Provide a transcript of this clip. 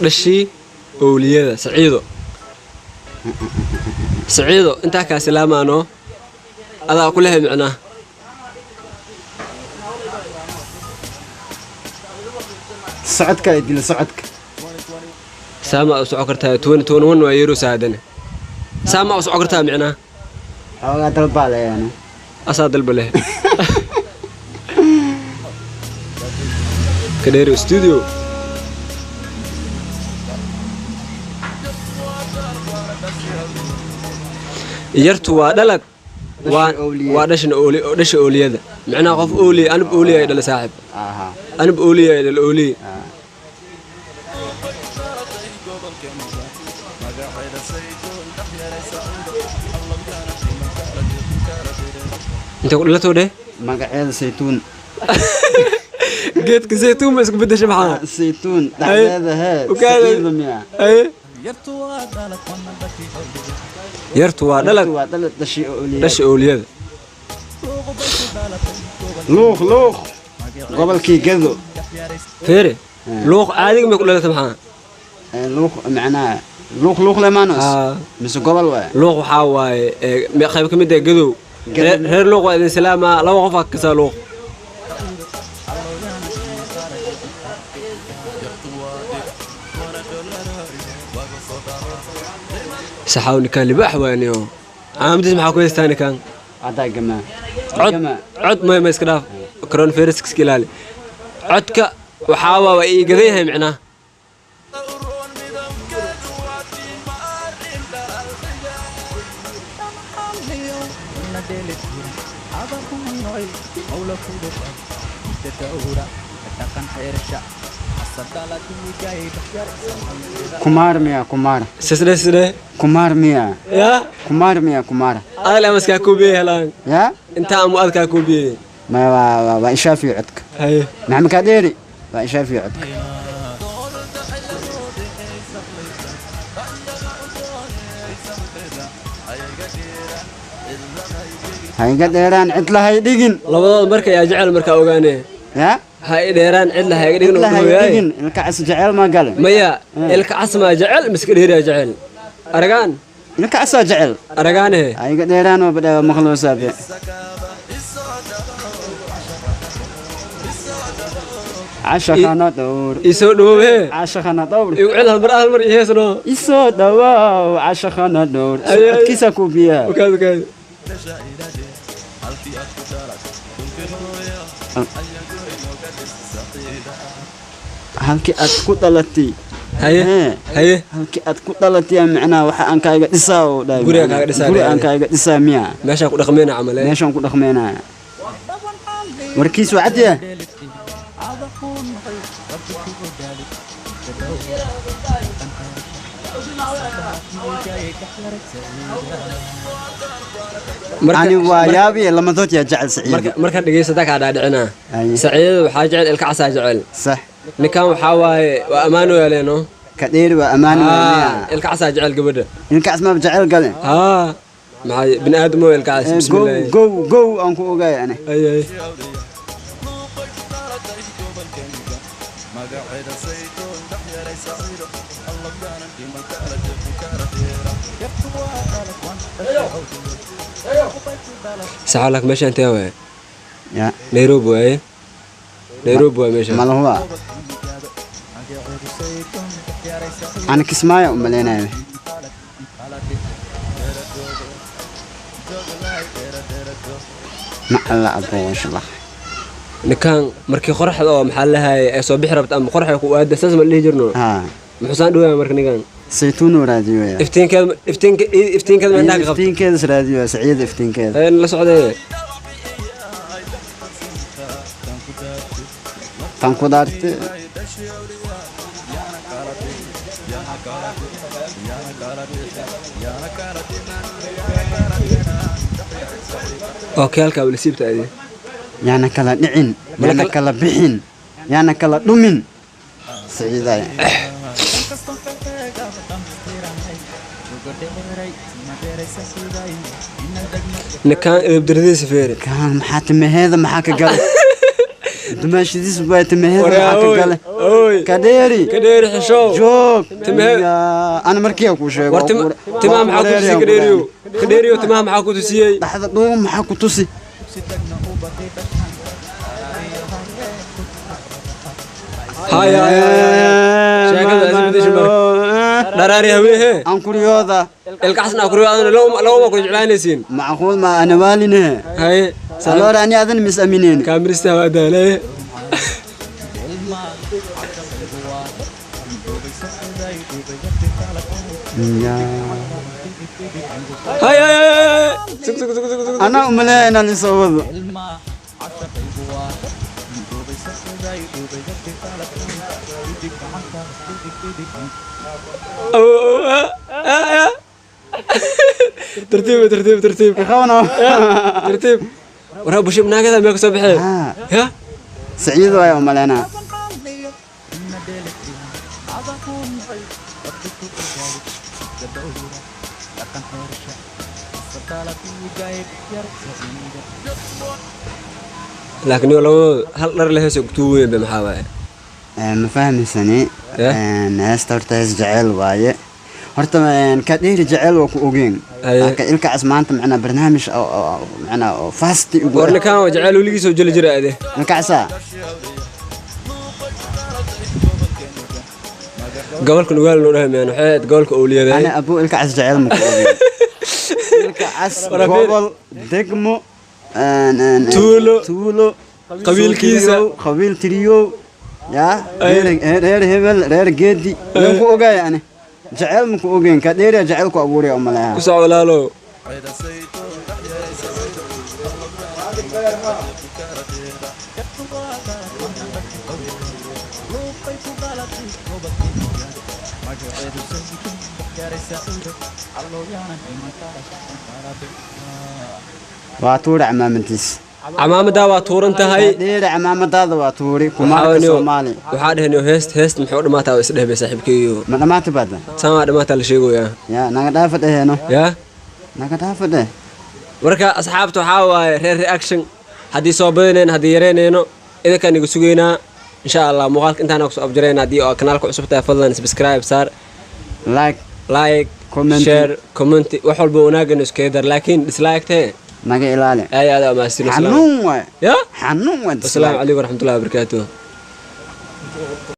Dhashii owliyada Saciido, Saciido intaa kaa silaamaano adaa ku lehay micnaa. Socodka ay dila socodka. Saama u soco kartaa 2021 waa yeeroosa haddana saama u soco kartaa micnaa. Xoogaa dalbaa leeyaano. Asaa dalba leh Kadheero Studio. Yartu waa dhalad waa Dhasha owliyada. Waa dhashan ooli, dhasha ooliyada micnaha qof ooliya anib ooliya ay dhala saaxib. Aha. Anib ooliya ay dhala ooliya. Intee ku dhalatoo dheh? Magaceeda Saytuun. Geedka saytuun ma isku bedesha maxaa? Saytuun dhexdeeda hee. Ukaada. Saciido miya? Aye, yartu waa dhalad. Waa dhalad dhashii ooliyada. Dhasha ooliyada. Luuq luuq gobolkii Gado. Feere luuq caadiga may ku dhalata maxaa? Luuq macnaha luuq luuq lemanos. Haa. Mise gobol waay? Luuq waxaa waaye qayb ka mid ah Gadow. Gadow. Reer Luuq waa idin salaamaa, laba qof aa kasaa luuq. Saxaaw ninkaan libaax waaniyo caamadiis maxaa ku haystaa ninkaan? Haddaa gamaa. Cod. Gamaa. Cod maya, ma iska dhaaf, coronavirus iska ilaali. Codka waxaa waa ii gadan yahay micnaa. Kumaar miya kumaar? Sisdhe sisdhe. Kumaar miya? Yaa. Kumaar miya kumaar? Adal ama iskaa koobiyey helaan. Yaa. Intaa amu adkaa koobiyey. Maya, waa ishaafiyo codka. Haye. Maxamed Kaadheeri waa ishaafiyo codka. Ha iga dheeraan cidla hay dhigin. Labadooda marka yaa jecel markaa ogaanee? Yaa. Ha i dheeraan cidla ha iga dhigin. Cidla hay uu dhigin ilka cas jecel ma gale. Maya, ilka casmaa jecel miska dheeriyaa jecel aragaan? Ilka casaa jecel. Aragaane. Ha iga dheeraan oo badhaa maqloosabe. Cashaqana dhowr. Ii soo dhawoobe. Cashaqana dhowr. Igu cel hal mar, hal mar ii heesno. Isoo dhawaaw cashaqana dhowr. Ay, ay. Codkiisa ku biyaa. Ukaad ukaad. Halkii aad ku dhalatay. Haye. Hee. Haye. Halkii aad ku dhalatay macnaha waxa aan kaaga dhisaa oo dhahay. Guriga kaaga dhisaa. Guri aan kaaga dhisaa miya? Meeshaan ku dhaqmeyna camal eh. Meeshaan ku dhaqmeynaya warkiis waa cad yahay. Ani waa yaabi lamadood yaa jecel Saciido. Marka marka dhegeysataa kaa dhaadhicinaa. Haye. Saciidada waxaa jecel ilka casaa jecel. Sax. Ninkan waxaa waaye waa ammaano yaaleeno. Kadheeri waa ammaan miya? Ilka casaa jecel gabadha. Ilka cas maaba jecel gale. Haa, maxaa bini aadamo ilka cas. Gow. Bismillaahi. Gow gow aan ku ogaay ani. Ay ay. Saxaa lak meesha intee waaye? Ya. Nairobi waaye, Nairobi waaye meesha. Malahuwa ani Kismaayo u malaynayo. Macalla abooshlah. Ninkan markii qoraxda oo maxaa lahaye ay soo bixi rabta ama qoraxda ku aada saas ma dhihi jirno? Haa. Muxuu saan dhawaa marka ninkan? Saytuun uu raadiyoya. Iftiinkeeda, iftiinka, iftiinkeeda ma indhaha ka qabta? Iftiinkeeda is raadiyoya Saciida iftiinkeeda. Ee, la socdee. Tan ku dhaartay. Oo kaalka wala siibta adi. Yaana kala dhicin. Mala yaana kala bixin, yaana kala dhumin Saciiday. Ninkan edeb daradiisa feere. Kaan maxaa timaheeda maxaa ka galay? Dumaashidiis baa timaheeda maxaa ka gale? Oy. Kadheeri. Kadheeri xishow. Joog. Timahe- Yaa, ana markii aan kuu sheego. War timaha maxaa ku tusiyey kadheeriyo? Kadheeriyo, timaha maxaa ku tusiyey? Dhaxda dhuun maxaa ku tusi? Haya haya haya, sheekada is bedeshay marka. Dharaari haweehe. Aan kuriyooda. Ilkaxsna akriyo adana lawma ku jeclaanaysiin. Macquul ma ana waaline. Haye. Saloor ani adan mis amineen. Kaamirista waa daalay. Hay hay hay hay, sug sug sug sug sug. Ana umaleeya inaan isoo wado. Tartiib tartiib tartiib. Ikhawno. Tartiib. Waraa bushib naagada mee kasoo baxee? Ya. Saciid waay umaleynaa. Laakiin labadooda hal dhar leh heesay kutuuweyn be, maxaa waaye? Ma fahmaysani. Eh? Heesta horta hees jecel waaye. Horta ka dheeri jecel waa ku ogeen. Haye. Laakiin ilkaas maanta macnaa barnaamij oo macnaa oo fasti ugu. War ninkaan waa jecel weligiisoo jeli jira ade. Ilkaasa. Gobolka Nugaal noo dhahay miyaan waxay ahayd gobolka owliyada. Ana abuu ilkaas jecel ma ku ogeen. Ilkaas Waraabin. gobol, degmo, Tuulo. Tuulo. Qabiilkiisa. Soo tiriyow, qabiil tiriyow yaa reer reer hebel reer geedi waan ku ogaay, ani jecel ma ku ogeen. Ka dheeri jecel ku abuuraya umaleeyaa. Ku soco walaalow. Waa tuuri camaamadiis. Camaamadaa waa tuuran tahay. Dheeri camaamadaada waa tuuri kumaarka Soomaali. Waxaa dheheen heest heest muxuu dhamaataa is dhehbay saaxiibkeeyo. Ma dhamaata baada? Saamaa dhamaataa la sheegoyaa. Yaa naga dhaafa dheheeno. Yaa. Naga dhaafa dheh. Marka asxaabta waxaa waaye reer reaction, haddii soo badinayno haddii yareynayno idinkaan iga sugaynaa insha Allah. Muuqaalka intaana kusoo abjarayna. Haddii oo kanaalka cusub tahay, fadlan subscribe saar, like, like, comment. Share, comment, wax walba wanaaggan iskaga dar, laakiin dislike tee naga ilaali. Aad aad umahadsan. Xanuun waay. Ya. Xanuun waay. Asalaamu calaykum waraxmatullahi wabarakaatuh.